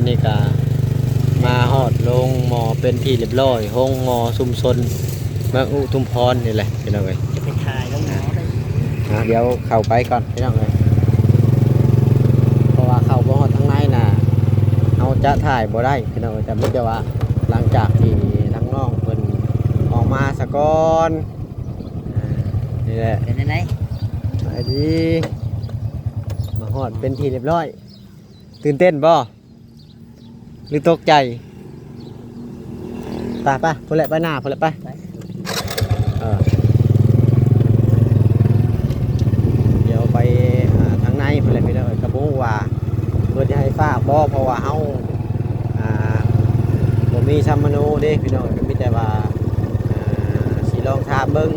ນີ້ກະມາຮອດໂຮງໝໍເປັນທີ່ລຽບຮ້ອຍ ໂຮງໝໍຊຸມຊົນເມືອງອຸທຸມພອນນີ້ແຫຼະ ພີ່ນ້ອງເອີຍ. ຈະໄປຖ່າຍໂຮງໝໍໄດ້ ອ່າ ດຽວເຂົ້າໄປກ່ອນ ພີ່ນ້ອງເອີຍ ເພາະວ່າເຂົ້າບໍ່ຮອດທາງໃນນະ ເຮົາຈະຖ່າຍບໍ່ໄດ້ ພີ່ນ້ອງເອີຍ. ແຕ່ມີແຕ່ວ່າຫຼັງຈາກທີ່ທາງນ້ອງເພິ່ນອອກມາສາກ່ອນ ອ່າ ນີ້ແຫຼະ ເປັນຈັ່ງໃດ? ສະບາຍດີ ມາຮອດເປັນທີ່ລຽບຮ້ອຍ. ຕື່ນເຕັ້ນບໍ່ ຫຼືຕົກໃຈ? ໄປໆ ພຸ້ນແຫຼະ ໄປໜ້າພຸ້ນແຫຼະ ໄປ ໄປ ເອີ ດຽວໄປ ອ່າ ທາງໃນພຸ້ນແຫຼະ ພີ່ນ້ອງເອີຍ. ກະບໍ່ຮູ້ວ່າເພິ່ນຈະໃຫ້ຝາກບໍ່ ເພາະວ່າເຮົາ ອ່າ ບໍ່ມີສຳມະໂນເດ້ ພີ່ນ້ອງເອີຍ. ກະມີແຕ່ວ່າ ອ່າ ຊິລອງຖາມເບິ່ງ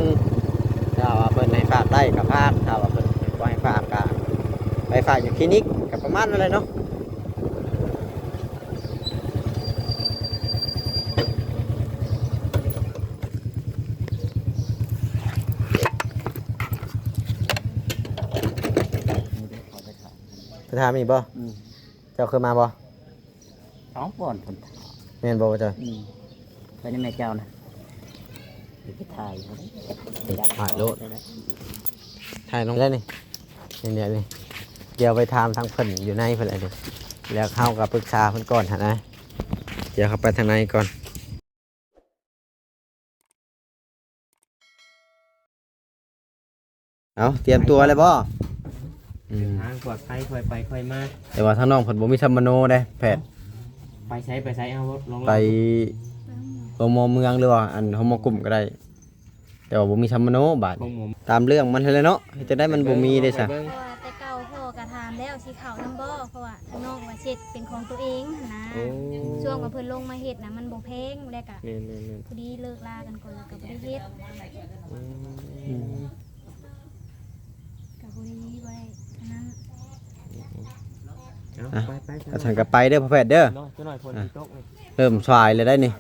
ຖ້າວ່າເພິ່ນໃຫ້ຝາກໄດ້ກະຝາກ ຖ້າວ່າເພິ່ນບໍ່ໃຫ້ຝາກກະໄປຝາກຢູ່ຄລີນິກ ກະປະມານນັ້ນແຫຼະເນາະ. ໄປຖາມອີກບໍ່? ອືມ ເຈົ້າເຄີຍມາບໍ່? ສອງຄົນ ແມ່ນບໍ່ເຈົ້າ? ອືມ ໄປນຳແມ່ເຈົ້ານະ ໄປຖ່າຍ ຖ່າຍໂລດ ຖ່າຍລົງແລ້ວນີ້ ນີ້ໆ ດຽວໄປຖາມທາງເພິ່ນຢູ່ໃນເພິ່ນແຫຼະນີ້ ແລ້ວເຮົາກະປຶກສາເພິ່ນກ່ອນຫັ້ນນະ. ດຽວເຂົ້າໄປທາງໃນກ່ອນ. ເອົາ ຕຽມຕົວແລ້ວບໍ່? ອືມ ເດີນທາງປອດໄພ ຄ່ອຍໄປຄ່ອຍມາ. ແຕ່ວ່າທາງນ້ອງເພິ່ນບໍ່ມີສຳມະໂນເດ້ ແພດ. ໄປໃສ ໄປໃສ? ເອົາລົດລົງ ໄປໂຮງໝໍເມືອງ ຫຼືວ່າອັນໂຮງໝໍກຸ່ມກະໄດ້ ແຕ່ວ່າບໍ່ມີສຳມະໂນບາດນີ້. ຕາມເລື່ອງມັນຫັ້ນແຫຼະເນາະ ເຮັດຈັ່ງໃດມັນບໍ່ມີເດ້ຊະ. ເພາະວ່າແຕ່ເກົ່າພໍ່ກະຖາມແລ້ວ ຊິເຂົ້ານຳບໍ່ ເພາະວ່າທາງນ້ອງວ່າຊິເຮັດເປັນຂອງຕົວເອງຫັ້ນນະ. ໂອ້ ຊ່ວງວ່າເພິ່ນລົງມາເຮັດນະ ມັນບໍ່ແພງ ແລ້ວກະ ແມ່ນໆໆ ພໍດີເລີກລາກັນກ່ອນ ແລ້ວກະບໍ່ໄດ້ເຮັດ. ອືມ ອືມ ກະພໍດີບໍ່ໄດ້ອັນນັ້ນ. ອືມໆ ເອົາ ອ່ະ ໄປໆ ຄັນຊັ້ນກະໄປເດີພໍ່ແພດເດີ ເນາະ ຈັກໜ້ອຍຝົນຊິຕົກນີ້ ອ່ະ ເລີ່ມສາຍແລ້ວໄດ໋ນີ້.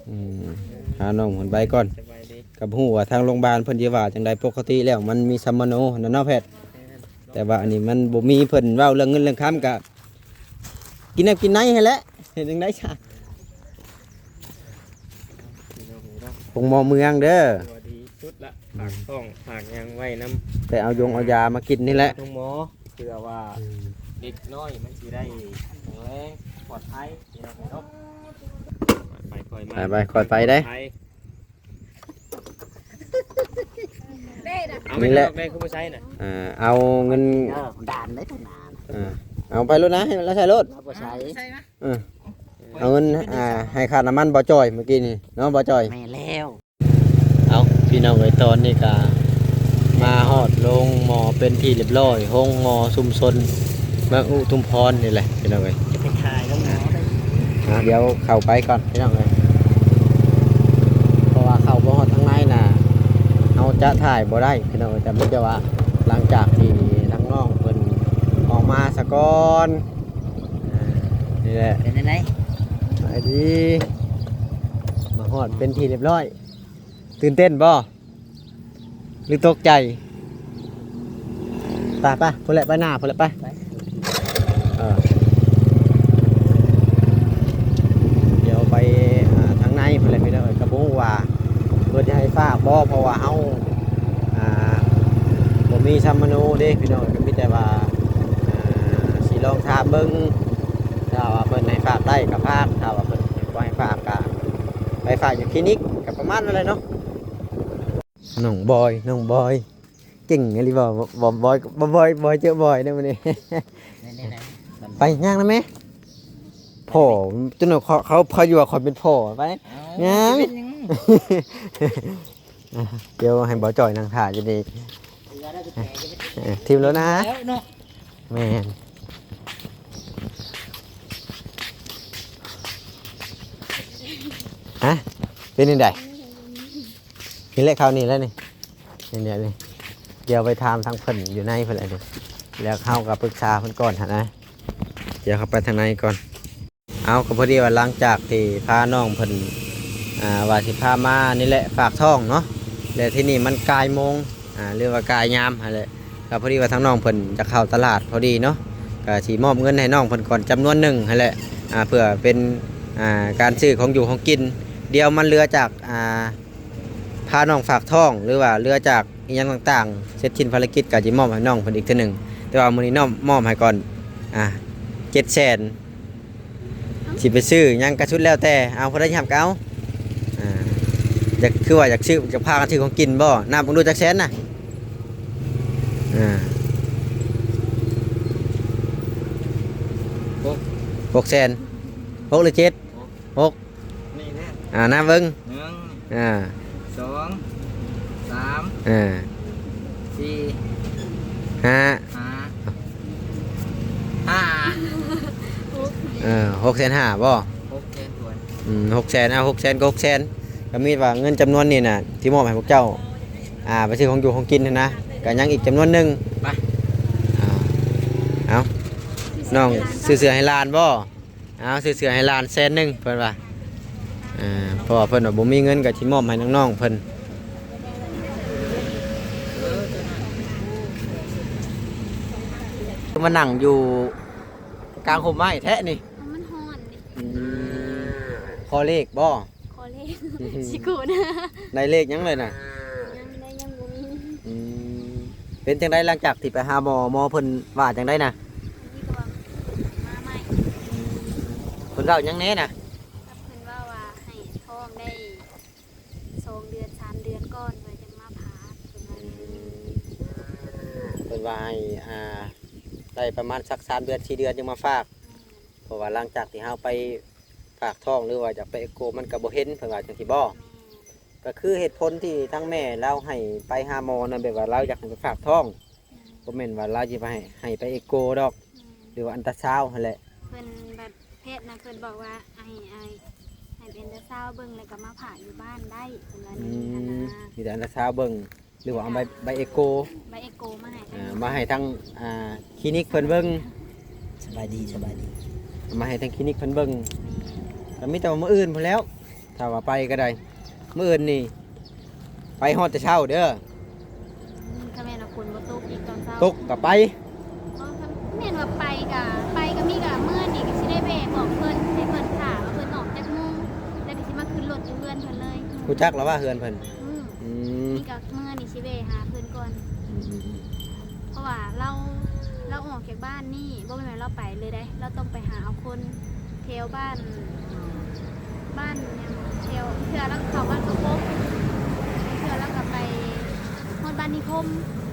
ອືມ ພານ້ອງເພິ່ນໄປກ່ອນ. ກະບໍ່ຮູ້ວ່າທາງໂຮງບານເພິ່ນຊິວ່າຈັ່ງໃດ. ປົກກະຕິແລ້ວມັນມີສຳມະໂນຫັ້ນນະເນາະແພດ ແຕ່ວ່າອັນນີ້ມັນບໍ່ມີ. ເພິ່ນເວົ້າເລື່ອງເງິນເລື່ອງຄຳກະກິນນ້ຳກິນໃນຫັ້ນແຫຼະ ເຮັດຈັ່ງໃດຊະ. ໂຮງໝໍເມືອງເດີ ຖືວ່າດີສຸດລະ ຝາກທ້ອງຝາກຫຍັງໄວ້ນຳ ໄປເອົາຢງເອົາຢາມາກິນນີ້ແຫຼະ ໂຮງໝໍ ເພື່ອວ່າ ອືມ ເດັກນ້ອຍມັນຊິໄດ້ແຂງແຮງປອດໄພ ພີ່ນ້ອງເອີຍເນາະ. ໄປໆ ຄ່ອຍໄປເດ້ ເອົາແມ່ນແຫຼະ ໄດ້ຄືບໍ່ໃຊ້ນະ. ອ່າ ເອົາເງິນ ເອີ ດ່ານໄດ້ຕະໜານ ອ່າ ເອົາໄປໂລດນະ ໃຫ້ລາວໃຊ້ໂລດ ລາວບໍ່ໃຊ້. ເອີ ເອົາເງິນ ອ່າ ໃຫ້ຄ່ານ້ຳມັນບໍ່ຈ່ອຍມື້ກີ້ນີ້ເນາະ ບໍ່ຈ່ອຍ. ແມ່ນແລ້ວ. ເອົາ ພີ່ນ້ອງເອີຍ ຕອນນີ້ກະມາຮອດໂຮງໝໍເປັນທີ່ລຽບຮ້ອຍ ໂຮງໝໍຊຸມຊົນເມືອງອຸທຸມພອນນີ້ແຫຼະ ພີ່ນ້ອງເອີຍ. ຈະໄປຖ່າຍໂຮງໝໍໄດ້ ອ່າ ດຽວເຂົ້າໄປກ່ອນ ພີ່ນ້ອງເອີຍ ເພາະວ່າເຂົ້າບໍ່ຮອດທາງໃນນະ ເຮົາຈະຖ່າຍບໍ່ໄດ້ ພີ່ນ້ອງເອີຍ. ແຕ່ມີແຕ່ວ່າຫຼັງຈາກທີ່ທາງນ້ອງເພິ່ນອອກມາສາກ່ອນ ອ່າ ນີ້ແຫຼະ ເປັນຈັ່ງໃດ? ສະບາຍດີ ມາຮອດເປັນທີ່ລຽບຮ້ອຍ. ຕື່ນເຕັ້ນບໍ່ ຫຼືຕົກໃຈ? ໄປໆ ພຸ້ນແຫຼະ ໄປໜ້າພຸ້ນແຫຼະ ໄປ ໄປ ເອີ ດຽວໄປ ອ່າ ທາງໃນພຸ້ນແຫຼະ ພີ່ນ້ອງເອີຍ. ກະບໍ່ຮູ້ວ່າເພິ່ນຈະໃຫ້ຝາກບໍ່ ເພາະວ່າເຮົາ ອ່າ ບໍ່ມີສຳມະໂນເດ້ ພີ່ນ້ອງເອີຍ. ກະມີແຕ່ວ່າ ອ່າ ຊິລອງຖາມເບິ່ງ ຖ້າວ່າເພິ່ນໃຫ້ຝາກໄດ້ກະຝາກ ຖ້າວ່າເພິ່ນບໍ່ໃຫ້ຝາກກະໄປຝາກຢູ່ຄລີນິກ ກະປະມານນັ້ນແຫຼະເນາະ. ນ້ອງບອຍ ນ້ອງບອຍ ເກັ່ງອີ່ຫຼີບໍ່? ບອຍ ບອຍ ບອຍ ເຈີບອຍເດີມື້ນີ້. ໄປຍ່າງນຳແມ່ ພໍ່ ຈົນເຂົາ ເຂົາ ເຂົາຢູ່ວ່າຂ້ອຍເປັນພໍ່ ໄປ ເອົ້າ ຍ່າງ ຊິເປັນຫຍັງ? ດຽວໃຫ້ບໍ່ຈ່ອຍນັ່ງຖ້າຢູ່ນີ້ ເອີ ຖິ້ມແລ້ວນະ ແລ້ວເນາະ ແມ່ນ ຮະ ເປັນຈັ່ງໃດ? ນີ້ແຫຼະ ຄາວນີ້ແຫຼະນີ້ ນີ້ໆ ດຽວໄປຖາມທາງເພິ່ນຢູ່ໃນເພິ່ນແຫຼະນີ້ ແລ້ວເຮົາກະປຶກສາເພິ່ນກ່ອນຫັ້ນນະ. ດຽວເຂົ້າໄປທາງໃນກ່ອນ. ເອົາ ກະພໍດີວ່າຫຼັງຈາກທີ່ພານ້ອງເພິ່ນ ອ່າ ວ່າຊິພາມານີ້ແຫຼະ ຝາກທ້ອງເນາະ ແລະ ທີ່ນີ້ມັນກາຍໂມງ ອ່າ ຫຼືວ່າກາຍຍາມຫັ້ນແຫຼະ ກະພໍດີວ່າທາງນ້ອງເພິ່ນຈະເຂົ້າຕະຫຼາດພໍດີເນາະ ກະຊິມອບເງິນໃຫ້ນ້ອງເພິ່ນກ່ອນຈຳນວນໜຶ່ງຫັ້ນແຫຼະ. ອ່າ ເພື່ອເປັນ ອ່າ ການຊື້ຂອງຢູ່ຂອງກິນ. ດຽວມັນເຫຼືອຈາກ ອ່າ ພານ້ອງຝາກທ້ອງ ຫຼືວ່າເຫຼືອຈາກອີ່ຫຍັງຕ່າງໆ ເສັດສິ້ນພາລະກິດກໍຊິມອບໃຫ້ນ້ອງເພິ່ນອີກເທື່ອໜຶ່ງ. ແຕ່ວ່າມື້ນີ້ນ້ອງມອບໃຫ້ກ່ອນ ອ່າ ເຈັດແສນ. ຊິໄປຊື້ຫຍັງກໍສຸດແລ້ວແຕ່ ເອົາ ຜູ້ໃດຊິຮັບກໍເອົາ. ອ່າ ຢາກ ຄືວ່າຢາກຊື້ ຢາກພາກັນຊື້ຂອງກິນບໍ່? ນັບເບິ່ງດູຈັກແສນນະ? ອ່າ ຫົກ ຫົກແສນ. ຫົກ ຫຼື ເຈັດ? ຫົກ ຫົກ. ນີ້ແຫຼະ ອ່າ ນັບເບິ່ງ. ໜຶ່ງ ອ່າ ສອງ ສາມ ອ່າ ສີ່ ຫ້າ ຫ້າ ຫ້າ ຫົກ ເອີ ຫົກແສນຫ້າບໍ່? ຫົກແສນຖ້ວນ. ອືມ ຫົກແສນ ເອົາ ຫົກແສນກໍຫົກແສນ. ກໍມີວ່າເງິນຈຳນວນນີ້ນະ ທີ່ມອບໃຫ້ພວກເຈົ້າ ອ່າ ໄປຊື້ຂອງຢູ່ຂອງກິນຫັ້ນນະ ກໍຍັງອີກຈຳນວນໜຶ່ງ. ໄປ ອ່າ ເອົາ ນ້ອງຊື້ເສື້ອໃຫ້ຫຼານບໍ່? ເອົາ ຊື້ເສື້ອໃຫ້ຫຼານແສນໜຶ່ງ ເພິ່ນວ່າ. ເອີ ເພາະວ່າເພິ່ນວ່າບໍ່ມີເງິນ ກໍຊິມອບໃຫ້ນ້ອງໆເພິ່ນ. ຄືມານັ່ງຢູ່ກາງຮົ່ມໄມ້ແທ້ນີ້? ເອົາ ມັນຮ້ອນນີ້. ອືມ ຂໍເລກບໍ່? ຂໍເລກ ຊິກູນ ໄດ້ເລກຫຍັງເລີຍນະ? ຍັງ ໄດ້ຍັງບໍ່ມີ. ອືມ ເປັນຈັ່ງໃດຫຼັງຈາກທີ່ໄປຫາໝໍ ໝໍເພິ່ນວ່າຈັ່ງໃດນະ? ເພິ່ນກໍວ່າມາໃໝ່. ອືມ ເພິ່ນເວົ້າຫຍັງແດ່ນະ? ເພິ່ນເວົ້າວ່າໃຫ້ທ້ອງໄດ້ສອງເດືອນ ສາມເດືອນກ່ອນ ຂ້ອຍຈັ່ງມາຜ່າ ເພິ່ນວ່າ. ອືມ ເພິ່ນວ່າໃຫ້ ອ່າ ໄດ້ປະມານສັກສາມເດືອນ ສີ່ເດືອນຈຶ່ງມາຝາກ. ແມ່ນ. ເພາະວ່າຫຼັງຈາກທີ່ເຮົາໄປຝາກທ້ອງ ຫຼືວ່າຢາກໄປເອໂກ ມັນກໍບໍ່ເຫັນ ເພິ່ນວ່າຈັ່ງຊີ້ບໍ່? ແມ່ນ. ກໍຄືເຫດຜົນທີ່ທາງແມ່ລາວໃຫ້ໄປຫາໝໍນັ້ນ ແບບວ່າລາວຢາກໃຫ້ໄປຝາກທ້ອງ. ແມ່ນ. ບໍ່ແມ່ນວ່າລາວຊິໄປໃຫ້ ໃຫ້ໄປເອໂກດອກ. ແມ່ນ. ຫຼືວ່າອັນຕາຊາວຫັ້ນແຫຼະ. ເພິ່ນແບບ ແພດນະ ເພິ່ນບອກວ່າໃຫ້ ໃຫ້ ໃຫ້ເປັນຕາຊາວເບິ່ງ ແລ້ວກໍມາຜ່າຢູ່ບ້ານໄດ້ ເພິ່ນວ່າ. ອືມ ແນວນີ້ນະ. ມີແຕ່ອັນຕາຊາວເບິ່ງ ຫຼືວ່າເອົາໃບ ໃບເອໂກ ໃບເອໂກມາໃຫ້. ອ່າ ມາໃຫ້ທາງ ອ່າ ຄລີນິກເພິ່ນເບິ່ງ. ສະບາຍດີ ສະບາຍດີ. ເອົາມາໃຫ້ທາງຄລີນິກເພິ່ນເບິ່ງ. ແມ່ນ. ກໍມີແຕ່ວ່າມື້ອື່ນພຸ້ນແລ້ວ ຖ້າວ່າໄປກໍໄດ້. ມື້ອື່ນນີ້ໄປຮອດແຕ່ເຊົ້າເດີ. ອືມ ຖ້າແມ່ນວ່າຝົນບໍ່ຕົກອີກຕອນເຊົ້າ ຕົກກໍໄປ. ບໍ່ ຖ້າແມ່ນວ່າໄປກໍ ໄປກໍມີກໍເມືອນີ້ກໍຊິໄດ້ແວ່ບອກເພິ່ນ ໃຫ້ເພິ່ນຖ້າວ່າເພິ່ນອອກຈັກໂມງ ແລ້ວກໍຊິມາຂຶ້ນລົດຢູ່ເຮືອນເພິ່ນເລີຍ. ຮູ້ຈັກແລ້ວວ່າເຮືອນເພິ່ນ? ອືມ. ອືມ ນີ້ກໍເມືອນີ້ຊິແວ່ຫາເພິ່ນກ່ອນ. ອືມ ເພາະວ່າລາວ ລາວອອກຈາກບ້ານນີ້ ບໍ່ແມ່ນວ່າລາວໄປເລີຍເດ້ ລາວຕ້ອງໄປຫາເອົາຄົນແຖວບ້ານ ບ້ານຫຍັງ ແຖວ ເທື່ອລາວເຂົ້າບ້ານກະປົກ ເທື່ອລາວກໍໄປຮອດບ້ານນິຄົມ.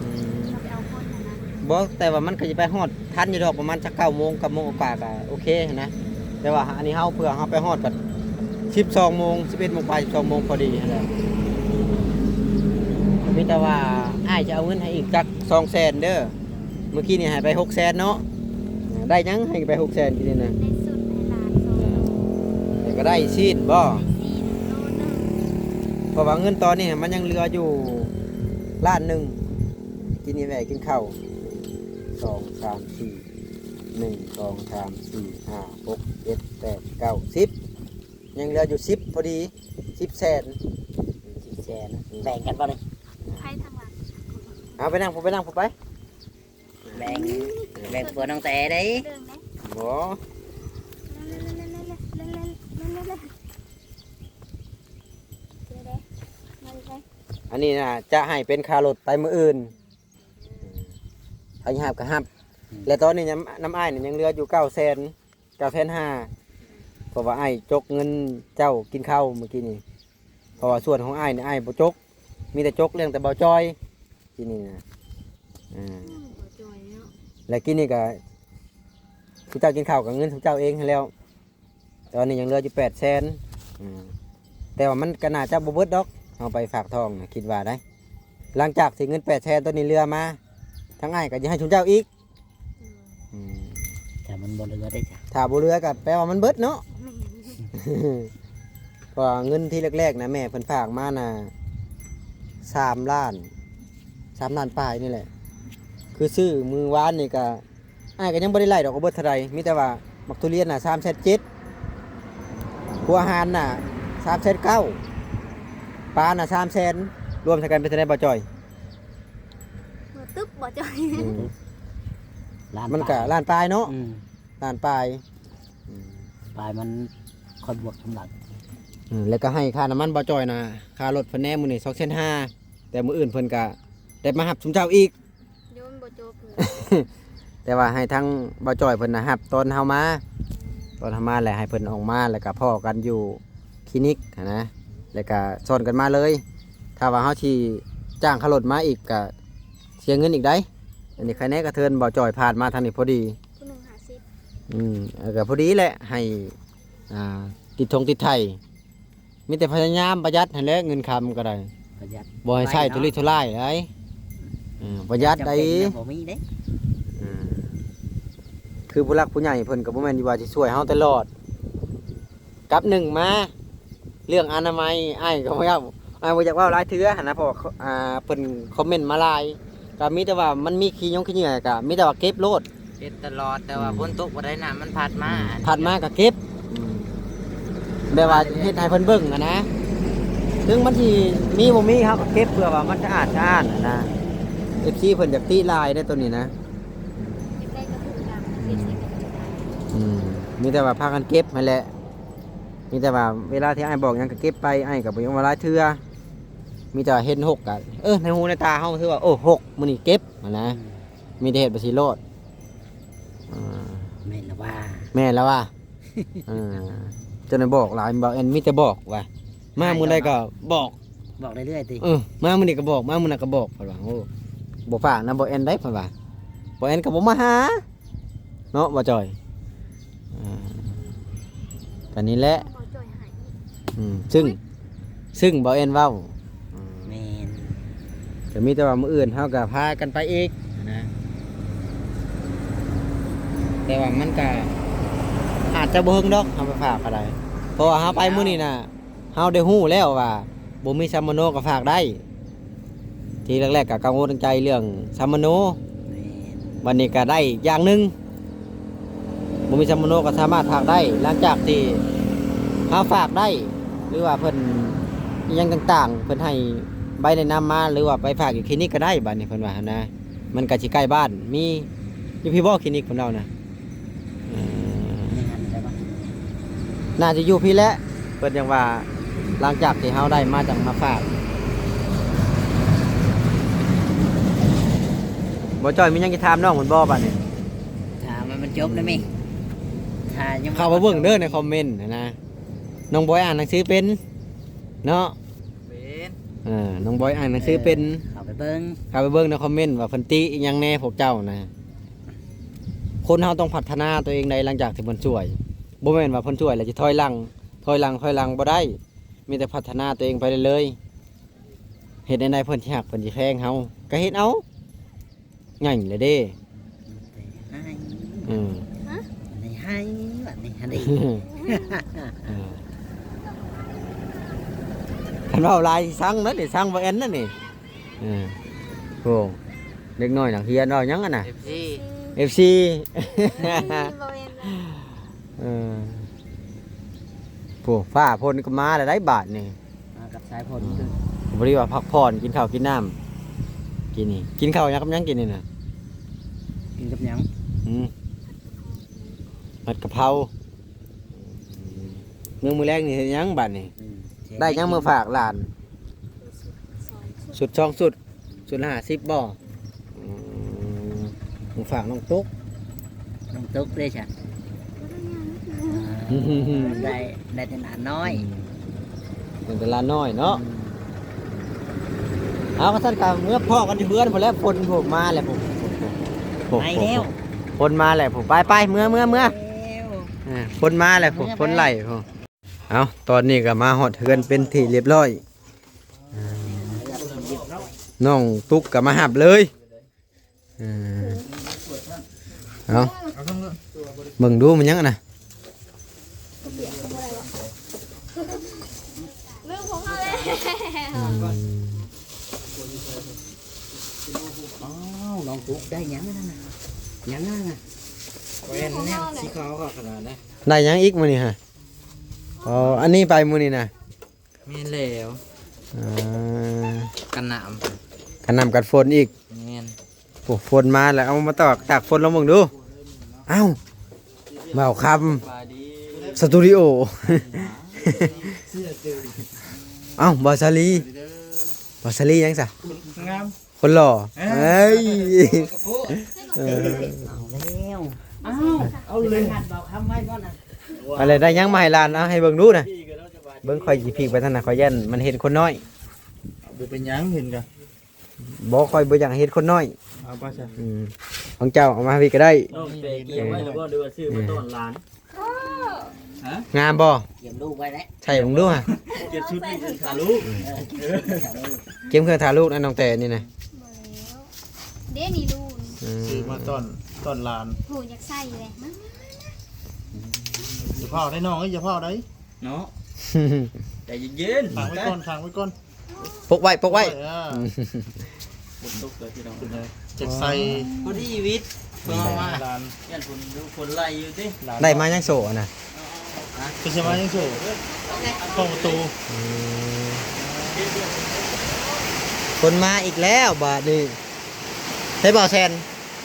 ອືມ ລາວໄປເອົາຄົນຫັ້ນນະ. ບໍ່ ແຕ່ວ່າມັນກໍຊິໄປຮອດທັນຢູ່ດອກ ປະມານຈັກເກົ້າໂມງ ເກົ້າໂມງກວ່າໆ ກໍໂອເຄຫັ້ນນະ. ແຕ່ວ່າອັນນີ້ເຮົາ ເພື່ອເຮົາໄປຮອດບັດສິບສອງໂມງ ສິບເອັດໂມງປາຍ ສິບສອງໂມງພໍດີຫັ້ນແຫຼະ. ມີແຕ່ວ່າອ້າຍຈະເອົາເງິນໃຫ້ອີກຈັກສອງແສນເດີ. ມື້ກີ້ນີ້ໃຫ້ໄປຫົກແສນເນາະ. ໄດ້ຫຍັງໃຫ້ໄປຫົກແສນກີ້ນີ້ນະ? ໄດ້ຊຸດໃຫ້ຫຼານສອງໂຕ. ແລ້ວກໍໄດ້ຊີ້ນບໍ່? ໄດ້ຊີ້ນໂລໜຶ່ງ. ເພາະວ່າເງິນຕອນນີ້ມັນຍັງເຫຼືອຢູ່ລ້ານໜຶ່ງ. ກິນນີ້ແວ່ກິນເຂົ້າ ສອງ ສາມ ສີ່ ໜຶ່ງ ສອງ ສາມ ສີ່ ຫ້າ ຫົກ ເຈັດ ແປດ ເກົ້າ ສິບ ຍັງເຫຼືອຢູ່ສິບພໍດີ ສິບແສນ. ສິບແສນ ແບ່ງກັນບໍ່ນີ້? ໃຜທາງຫຼັງ? ເອົາໄປນັ່ງ ໄປນັ່ງ ໄປ. ແບ່ງ ແບ່ງຜົວນ້ອງແຕເດ້. ບໍ່ ອັນນີ້ນະ ຈະໃຫ້ເປັນຄ່າລົດໄປມື້ອື່ນ. ໃຜຮັບກໍຮັບ. ແລະຕອນນີ້ນຳ ນຳອ້າຍນີ້ຍັງເຫຼືອຢູ່ເກົ້າແສນ ເກົ້າແສນຫ້າ ເພາະວ່າອ້າຍຈົກເງິນເຈົ້າກິນເຂົ້າມື້ກີ້ນີ້. ເພາະວ່າສ່ວນຂອງອ້າຍນີ້ ອ້າຍບໍ່ຈົກ ມີແຕ່ຈົກລ້ຽງແຕ່ເບົາຈອຍ. ກິນນີ້ນະ ອ່າ ອືມ ບໍ່ຈ່ອຍເນາະ. ແລ້ວກິນນີ້ກະ ຄືເຈົ້າກິນເຂົ້າກະເງິນຂອງເຈົ້າເອງຫັ້ນແລ້ວ. ຕອນນີ້ຍັງເຫຼືອຢູ່ແປດແສນ. ອ່າ ແຕ່ວ່າມັນກະໜ້າຈະບໍ່ເບິດດອກ ເຮົາໄປຝາກທ້ອງນະ ຄິດວ່າໄດ໋. ຫຼັງຈາກທີ່ເງິນແປດແສນໂຕນີ້ເຫຼືອມາ ທາງອ້າຍກະຈະໃຫ້ຊຸມເຈົ້າອີກ. ອືມ ອືມ ຖ້າມັນບໍ່ເຫຼືອເດ້ຈ້ະ ຖ້າບໍ່ເຫຼືອກະແປວ່າມັນເບິດເນາະ. ແມ່ນ ເພາະວ່າເງິນທີແລກໆນະ ແມ່ເພິ່ນຝາກມານະ ສາມລ້ານ ສາມລ້ານປາຍນີ້ແຫຼະ. ຄືຊື້ມື້ວານນີ້ກະ ອ້າຍກໍຍັງບໍ່ໄດ້ໄລ່ດອກວ່າເບິດເທົ່າໃດ ມີແຕ່ວ່າໝາກທຸລຽນນະ ສາມແສນເຈັດ ຫົວອາຫານນະ ສາມແສນເກົ້າ ປານະ ສາມແສນ ລວມໃສ່ກັນເປັນເທົ່າໃດ ບໍ່ຈ່ອຍ? ເບິດຕຶບ ບໍ່ຈ່ອຍ. ອືມ ລ້ານ ມັນກະ ປາຍ ລ້ານປາຍເນາະ. ອືມ ລ້ານປາຍ. ອືມ ປາຍມັນຄ່ອຍບວກສຳລັບ ອືມ ແລ້ວກໍໃຫ້ຄ່ານ້ຳມັນບໍ່ຈ່ອຍນະ ຄ່າລົດເພິ່ນແດ່ມື້ນີ້ສອງແສນຫ້າ ແຕ່ມື້ອື່ນເພິ່ນກໍໄດ້ມາຮັບຊຸມເຈົ້າອີກ ໂຍມບໍ່ຈົບ ແຕ່ວ່າໃຫ້ທາງບໍ່ຈ່ອຍເພິ່ນນະຮັບຕອນເຮົາມາ ຕອນເຮົາມາແລ້ວໃຫ້ເພິ່ນອອກມາ ແລ້ວກໍພໍ້ກັນຢູ່ຄລີນິກຫັ້ນນະ ແລ້ວກໍຊ້ອນກັນມາເລີຍ. ຖ້າວ່າເຮົາຊິຈ້າງຄ່າລົດມາອີກກໍເສຍເງິນອີກໄດ໋. ອັນນີ້ໃຄແນ່ກະເທີນບໍ່ຈ່ອຍຜ່ານມາທາງນີ້ພໍດີ ຜູ້ໜຶ່ງຫ້າສິບ ອືມ ເອີ ກໍພໍດີແຫຼະ ໃຫ້ ອ່າ ຕິດຖົງຕິດໄຖ ມີແຕ່ພະຍາຍາມປະຢັດຫັ້ນແຫຼະ ເງິນຄຳກໍໄດ້ ປະຢັດ ບໍ່ໃຫ້ໃຊ້ ໄປເນາະ ທຸລິທຸລາຍໄດ໋ ເອີ ປະຢັດໄດ໋ ຈຳເປັນແລ້ວບໍ່ມີເດ້ ອືມ ຄືຜູ້ຫຼັກຜູ້ໃຫຍ່ເພິ່ນກໍບໍ່ແມ່ນວ່າຊິຊ່ວຍເຮົາຕະຫຼອດ ກັບໜຶ່ງມາ ເລື່ອງອະນາໄມ ອ້າຍກໍບໍ່ຢາກ ອ້າຍບໍ່ຢາກເວົ້າຫຼາຍເທື່ອຫັ້ນນະ ເພາະວ່າ ອ່າ ເພິ່ນຄອມເມັນມາຫຼາຍ ກໍມີແຕ່ວ່າມັນມີຂີ້ຍົງຂີ້ເຫຍື້ອ ກໍມີແຕ່ວ່າເກັບໂລດ ເກັບຕະຫຼອດ ແຕ່ວ່າ ອືມ ຝົນຕົກບໍ່ໄດ້ ນ້ຳມັນພັດມາ ອືມ ພັດມາກໍເກັບ ອືມ ແບບວ່າເຮັດໃຫ້ເພິ່ນເບິ່ງຫັ້ນນະ ເຖິງມັນຊິມີບໍ່ມີ ເຮົາກໍເກັບເພື່ອວ່າມັນສະອາດສະອ້ານຫັ້ນນະ ເອັຟຊີ ເພິ່ນຢາກຕິຫຼາຍເດ້ໂຕນີ້ນະ ຢາກໄດ້ກະເພິ່ນກໍເກັບໃສ່ກະເພິ່ນ ອືມ ມີແຕ່ວ່າພາກັນເກັບຫັ້ນແຫຼະ ມີແຕ່ວ່າເວລາທີ່ອ້າຍບອກຫຍັງກໍເກັບໄປ ອ້າຍກໍບໍ່ຢາກເວົ້າຫຼາຍເທື່ອ ມີແຕ່ວ່າເຫັນຫົກກໍ ເອີ ໃນຫູໃນຕາເຮົາຄືວ່າ ໂອ້ ຫົກ ມື້ນີ້ເກັບຫັ້ນນະ ອືມ ມີແຕ່ເຮັດໄປຊີ້ໂລດ ອ່າ ແມ່ນລະວ່າ ແມ່ນລະວ່າ ເອີ ເຈົ້ານາຍບອກຫຼາຍ ບໍ່ແມ່ນມີແຕ່ບອກວ່າ ມາມື້ໃດກໍບອກ ບອກເລື້ອຍໆຕິ ເອີ ມາມື້ນີ້ກໍບອກ ມາມື້ນັ້ນກໍບອກ ເພິ່ນວ່າ ໂອ້ ບໍ່ຝາກນຳບໍ່ແມ່ນໄດ໋ ເພິ່ນວ່າ ບໍ່ແມ່ນກໍບໍ່ມາຫາ ເນາະ ບໍ່ຈ່ອຍ ອ່າ ກໍນີ້ແຫຼະ ບໍ່ຈ່ອຍໃຫ້ ອືມ ຊຶ່ງ ຊຶ່ງບໍ່ແມ່ນເວົ້າ ອືມ ແມ່ນ ກໍມີແຕ່ວ່າມື້ອື່ນເຮົາກໍພາກັນໄປອີກນະ ແຕ່ວ່າມັນກໍອາດຈະບໍ່ເຮິງດອກ ເຮົາໄປຝາກກໍໄດ້ ເພາະວ່າເຮົາໄປມື້ນີ້ນະ ເຮົາໄດ້ຮູ້ແລ້ວວ່າບໍ່ມີສຳມະໂນກໍຝາກໄດ້ ທີແລກໆກໍກັງວົນໃຈເລື່ອງສຳມະໂນ ແມ່ນ ບັດນີ້ກໍໄດ້ອີກຢ່າງໜຶ່ງ ບໍ່ມີສຳມະໂນກໍສາມາດຝາກໄດ້ ຫຼັງຈາກທີ່ເຮົາຝາກໄດ້ ຫຼືວ່າເພິ່ນອີ່ຫຍັງຕ່າງໆ ເພິ່ນໃຫ້ໃບແນະນຳມາ ຫຼືວ່າໄປຝາກຢູ່ຄລີນິກກໍໄດ້ ບັດນີ້ເພິ່ນວ່າຫັ້ນນະ ມັນກໍຊິໃກ້ບ້ານ ມີຢູ່ພີ້ບໍ່ຄລີນິກເພິ່ນເວົ້ານະ? ເອີ ໜ້າຈະຢູ່ພີ້ແຫຼະ ເພິ່ນຍັງວ່າ ຫຼັງຈາກທີ່ເຮົາໄດ້ມາຈັ່ງມາຝາກ ບໍ່ຈ້ອຍມີຫຍັງຈະຖາມນ້ອງເພິ່ນບໍ່ບັດນີ້? ຖາມໃຫ້ມັນຈົບນະແມ່ ຖ້າຍັງ ເຂົ້າໄປເບິ່ງເດີໃນຄອມເມັນນະ ນ້ອງບອຍອ່ານໜັງສືເປັນເນາະ? ເປັນ ເອີ ນ້ອງບອຍອ່ານໜັງສືເປັນ ເອີ ເຂົ້າໄປເບິ່ງ ເຂົ້າໄປເບິ່ງໃນຄອມເມັນວ່າເພິ່ນຕິອີ່ຫຍັງແດ່ພວກເຈົ້ານະ. ຄົນເຮົາຕ້ອງພັດທະນາຕົວເອງໃດ ຫຼັງຈາກທີ່ເພິ່ນຊ່ວຍ ບໍ່ແມ່ນວ່າເພິ່ນຊ່ວຍແລ້ວຈະຖອຍຫຼັງ ຖອຍຫຼັງ ຖອຍຫຼັງບໍ່ໄດ້ ມີແຕ່ພັດທະນາຕົວເອງໄປເລື້ອຍໆ ເຮັດແນວໃດເພິ່ນຊິຮັກ ເພິ່ນຊິແພງເຮົາ ກໍເຮັດເອົາ ໃຫຍ່ແລ້ວເດ້ ໃຫ້ ອືມ ໃຫ້ ບັດນີ້ຫັ້ນເດ້ ເອີ ຄັນເວົ້າຫຼາຍຊິຊັງເດ້ ຊັງບໍ່ແມ່ນນັ້ນນີ້ ເອີ ໂອ້ ເດັກນ້ອຍນັກຮຽນເວົ້າຫຍັງຫັ້ນນະ ເອັຟຊີ ເອັຟຊີ ບໍ່ແມ່ນ ເອີ ໂອ້ ຟ້າຝົນກໍມາແລ້ວໄດ໋ບາດນີ້ ມາກັບສາຍຝົນ ອືມ ພໍດີວ່າພັກຜ່ອນ ກິນເຂົ້າກິນນ້ຳ ກິນນີ້ ກິນເຂົ້າຫຍັງກັບຫຍັງກິນນີ້ນະ? ກິນກັບຫຍັງ? ອືມ ຜັດກະເພົາ ມື້ ມື້ແລງນີ້ເຮັດຫຍັງບາດນີ້? ອືມ ໄດ້ຫຍັງມາຝາກຫຼານ? ຊຸດສອງຊຸດ ຊຸດລະຫ້າສິບບໍ່? ອືມ ມາຝາກນ້ອງຕຸກ ນ້ອງຕຸກເດ້ຊະ ອືມ ໄດ້ ໄດ້ແຕ່ຫຼານນ້ອຍ ອືມ ໄດ້ແຕ່ຫຼານນ້ອຍເນາະ ອືມ ເອົາ ຄັນຊັ້ນກໍເມືອພໍ້ກັນຢູ່ເຮືອນພຸ້ນແຫຼະ ຝົນ ໂອ້ ມາແລ້ວ ໂອ້ ໂອ້ ໄປແລ້ວ ຝົນມາແລ້ວ ໄປ ໄປ ເມືອ ເມືອ ເມືອ ແລ້ວ ເອີ ຝົນມາແລ້ວ ເມືອ ຝົນໄຫຼ ເອົາ ຕອນນີ້ກໍມາຮອດເຮືອນເປັນທີ່ຮຽບຮ້ອຍ ນ້ອງຕຸກກໍມາຮັບເລີຍ ເອີ ເອົາ ເບິ່ງດູມັນຫຍັງນະ ລືມຂອງເຮົາແລ້ວ ອືມ ອ້າວ ນ້ອງຕຸກໄດ້ຫຍັງນັ້ນນະ ຫຍັງນັ້ນນະ ແວ່ນແນວສີຂາວຂະໜາດໃດ ໄດ້ຫຍັງອີກມື້ນີ້ຫະ? ອໍ ອັນນີ້ໄປມື້ນີ້ນະ ແມ່ນແລ້ວ ອ່າ ກັນນ້ຳ ກັນນ້ຳກັນຝົນອີກ ແມ່ນ ໂອ້ ຝົນມາແລ້ວ ເອົາມາຕາກ ຕາກຝົນລອງເບິ່ງດູ ອ້າວ ບ່າວຄຳ ສະບາຍດີ ສະຕູດິໂອ. ເອົ້າ ບ່າວສາລີ ບ່າວສາລີຫຍັງຊະ? ງາມ ຄົນຫຼໍ່. ເອີຍ ເອີຍ ເອີ ເອົາແລ້ວ ເອົາ ເອົາເລີຍ ຫັດເບົາຄຳໄວ້ບໍ່ນະ? ອາ ໄດ້ຫຍັງມາໃຫ້ຫຼານ? ເອົາໃຫ້ເບິ່ງດູນະ ເບິ່ງ ຂ້ອຍຊິພີກໄປທາງນັ້ນ ຂ້ອຍຢ້ານມັນເຫັນຄົນນ້ອຍ. ບໍ່ເປັນຫຍັງ ເຫັນກະ ບໍ່ ຂ້ອຍບໍ່ຢາກເຫັນຄົນນ້ອຍ. ເອົາໄປຊະ ອືມ ຂອງເຈົ້າເອົາມາໃຫ້ພີ້ກະໄດ້. ນ້ອງແປກຽມໄວ້ແລ້ວບໍ່ ຫຼືວ່າຊື້ມາຕ້ອນຫຼານ? ຮະ ງາມບໍ່? ກຽມລູກໄວ້ແລ້ວ ໃສ່ເບິ່ງດູຫະ. ກຽມຊຸດນີ້ຖ້າລູກ ເອີ ກຽມເຄື່ອງຖ້າລູກນະ ນ້ອງແຕນີ້ນະ. ບໍ່ແລ້ວ ເດ້ນີ້ລູກ ອືມ ຊື້ມາຕ້ອນ ຕ້ອນຫຼານ. ໂຫ ຢາກໃສ່ເລີຍ ມາ ມາ ມາ ມາ. ຢ່າພ້າວໄດ໋ນ້ອງເອີຍ ຢ່າພ້າວໄດ໋ ເນາະ ໃຈເຢັນໆ ຂັງໄວ້ກ່ອນ ຂັງໄວ້ກ່ອນ. ປົກໄວ້ ປົກໄວ້ ເອີ ຝົນຕົກເດີພີ່ນ້ອງ ເປັນໄງ ຈາກໃສ່ ພໍດີວິດ ເພື່ອມາ ຫຼານ ຢ້ານຝົນ ຝົນໄລ່ຢູ່ຕິ. ໄດ້ມາຍັງໂສ້ຫັ້ນນະ? ຄືຊິມາຍັງໂສ້ ເຂົ້າປະຕູ. ອືມ ຝົນມາອີກແລ້ວບາດນີ້ ເຮັດບໍ່ແຊນ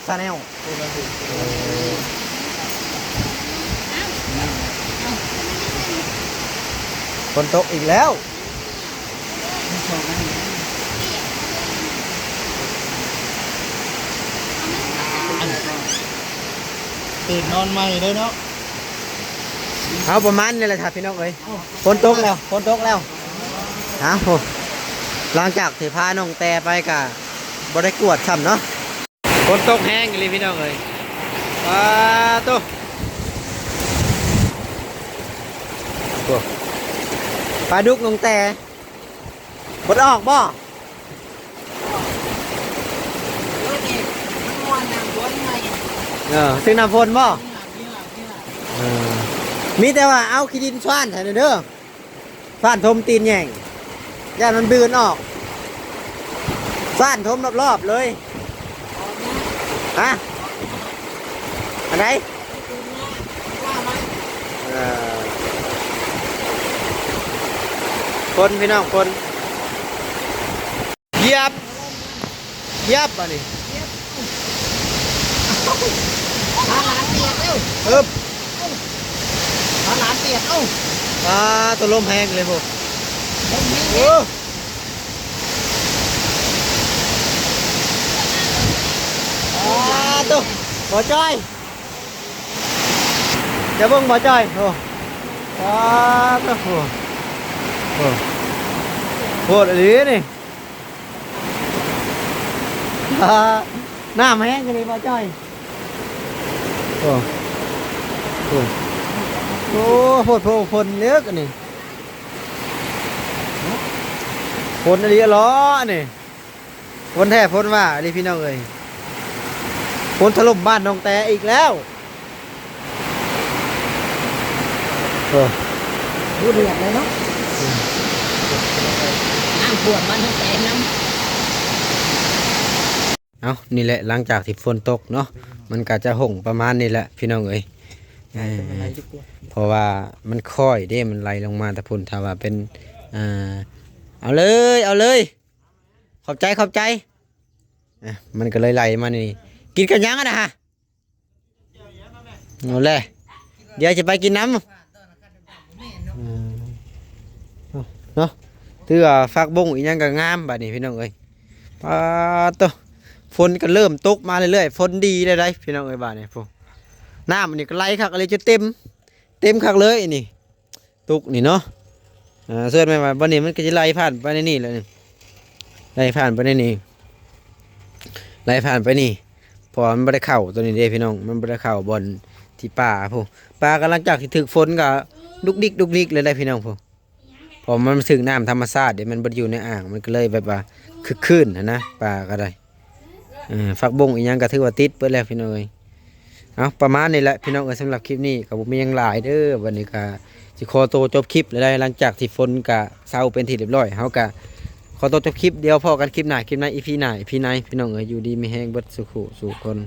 ຊາແນວ. ຝົນຕົກອີກແລ້ວ. ຕື່ນນອນໃໝ່ເດີເນາະ. ເອົາປະມານນີ້ແຫຼະທ່ານພີ່ນ້ອງເອີຍ. ຝົນຕົກແລ້ວ ຝົນຕົກແລ້ວ. ເອົ້າ ຫຼັງຈາກທີ່ພານ້ອງແຕໄປກະບໍ່ໄດ້ກວດຊ້ຳເນາະ. ຝົນຕົກແຮງອີ່ຫຼີພີ່ນ້ອງເອີຍ. ປາໂຕ ໂອ້ ປາດຸກນ້ອງແຕ ບໍ່ໄດ້ອອກບໍ່? ເອີ ຖືກນ້ຳຝົນບໍ່? ເອີ ມີແຕ່ວ່າເອົາຂີ້ດິນຊວານໃສ່ເດີ. ຊວານຖົມຕີນແຍງ ຢ້ານມັນບືນອອກ. ຊວານຖົມລອບໆເລີຍ. ຮະ? ອັນໃດ? ເອີ ຝົນພີ່ນ້ອງ ຝົນ. ຢຽບ ຢຽບບາດນີ້ ພາຫຼານປຽກເອີ ເອີບ ພາຫຼານປຽກເອີ. ປາໂຕ ລົມແຮງເລີຍພຸ້ນ ລົມແຮງ ໂອ້ ປາໂຕ ບໍ່ຈ່ອຍ. ຈະເບິ່ງບໍ່ຈ້ອຍ ໂອ້ ປາດໂທ້ ໂອ້ ໂພດອີ່ຫຼີນີ້ ອາ ນ້ຳແຮງອີ່ຫຼີບໍ່ຈ້ອຍ ໂອ້ ໂອ້ ໂອ້ ໂພດໂພ ຝົນເລິກອັນນີ້ ຝົນອີ່ຫຼີຫຼໍນີ້. ຝົນແທ້ຝົນວ່າອີ່ຫຼີພີ່ນ້ອງເອີຍ ຝົນຖະຫຼົ່ມບ້ານນ້ອງແຕອີກແລ້ວ ເອີ ບໍ່ເດືອດເລີຍເນາະ ນ້ຳຖ້ວມບ້ານນ້ອງແຕນຳ. ເອົ້າ ນີ້ແຫຼະ ຫຼັງຈາກທີ່ຝົນຕົກເນາະ ມັນກະຈະຫົງປະມານນີ້ແຫຼະພີ່ນ້ອງເອີຍ ເອີ ເພາະວ່າມັນຄ້ອຍເດ້ ມັນໄຫຼລົງມາແຕ່ພຸ້ນ ຖ້າວ່າເປັນ ອ່າ ເອົາເລີຍ ເອົາເລີຍ. ຂອບໃຈ ຂອບໃຈ ອ່ະ ມັນກໍເລີຍໄຫຼມານີ້ ກິນກັບຫຍັງຫັ້ນນະ? ເອົາແຫຼະ ດຽວຈະໄປກິນນຳ ເນາະ ຖືວ່າຜັກບົ້ງອີ່ຫຍັງກໍງາມບາດນີ້ພີ່ນ້ອງເອີຍ ປາດໂທ້ ຝົນກໍເລີ່ມຕົກມາເລື້ອຍໆ ຝົນດີແລ້ວໃດ໋ພີ່ນ້ອງເອີຍ ບາດນີ້ ໂອ້ ນ້ຳອັນນີ້ກໍໄຫຼຄັກອີ່ຫຼີ ຈົນເຕັມ ເຕັມຄັກເລີຍນີ້. ຕຸກນີ້ເນາະ ເອີ ສ່ວນແມ່ນວ່າບ່ອນນີ້ມັນກໍຊິໄຫຼຜ່ານໄປໃນນີ້ແຫຼະນີ້ ໄຫຼຜ່ານໄປໃນນີ້ ໄຫຼຜ່ານໄປນີ້ ເພາະວ່າມັນບໍ່ໄດ້ເຂົ້າຕົວນີ້ເດ້ພີ່ນ້ອງ ມັນບໍ່ໄດ້ເຂົ້າບ່ອນທີ່ປາພຸ້ນ ປາກໍຫຼັງຈາກທີ່ຖືກຝົນກໍດຸກດິກດຸກດິກເລີຍໄດ໋ພີ່ນ້ອງພຸ້ນ ເພາະມັນຖືກນ້ຳທຳມະຊາດເດ້ ມັນບໍ່ໄດ້ຢູ່ໃນອ່າງ ມັນກໍເລີຍແບບວ່າຄຶກຄື້ນຫັ້ນນະ ປາກໍໄດ້. ເອີ ຜັກບົ້ງອີ່ຫຍັງກໍຖືວ່າຕິດເບິດແລ້ວພີ່ນ້ອງເອີຍ ເອົາ ປະມານນີ້ແຫຼະພີ່ນ້ອງເອີຍ ສຳລັບຄລິບນີ້ກໍບໍ່ມີຫຍັງຫຼາຍເດີ ບັດນີ້ກໍຊິຂໍໂຕຈົບຄລິບແລ້ວໃດ໋ ຫຼັງຈາກທີ່ຝົນກໍເຊົາເປັນທີ່ຮຽບຮ້ອຍ ເຮົາກໍຂໍໂຕຈົບຄລິບ ດຽວພໍ້ກັນຄລິບໜ້າ ຄລິບໃນ ອີພີໜ້າ ອີພີໃນ ພີ່ນ້ອງເອີຍ ຢູ່ດີມີແຮງເບິດສູ່ຜູ້ສູ່ຄົນ.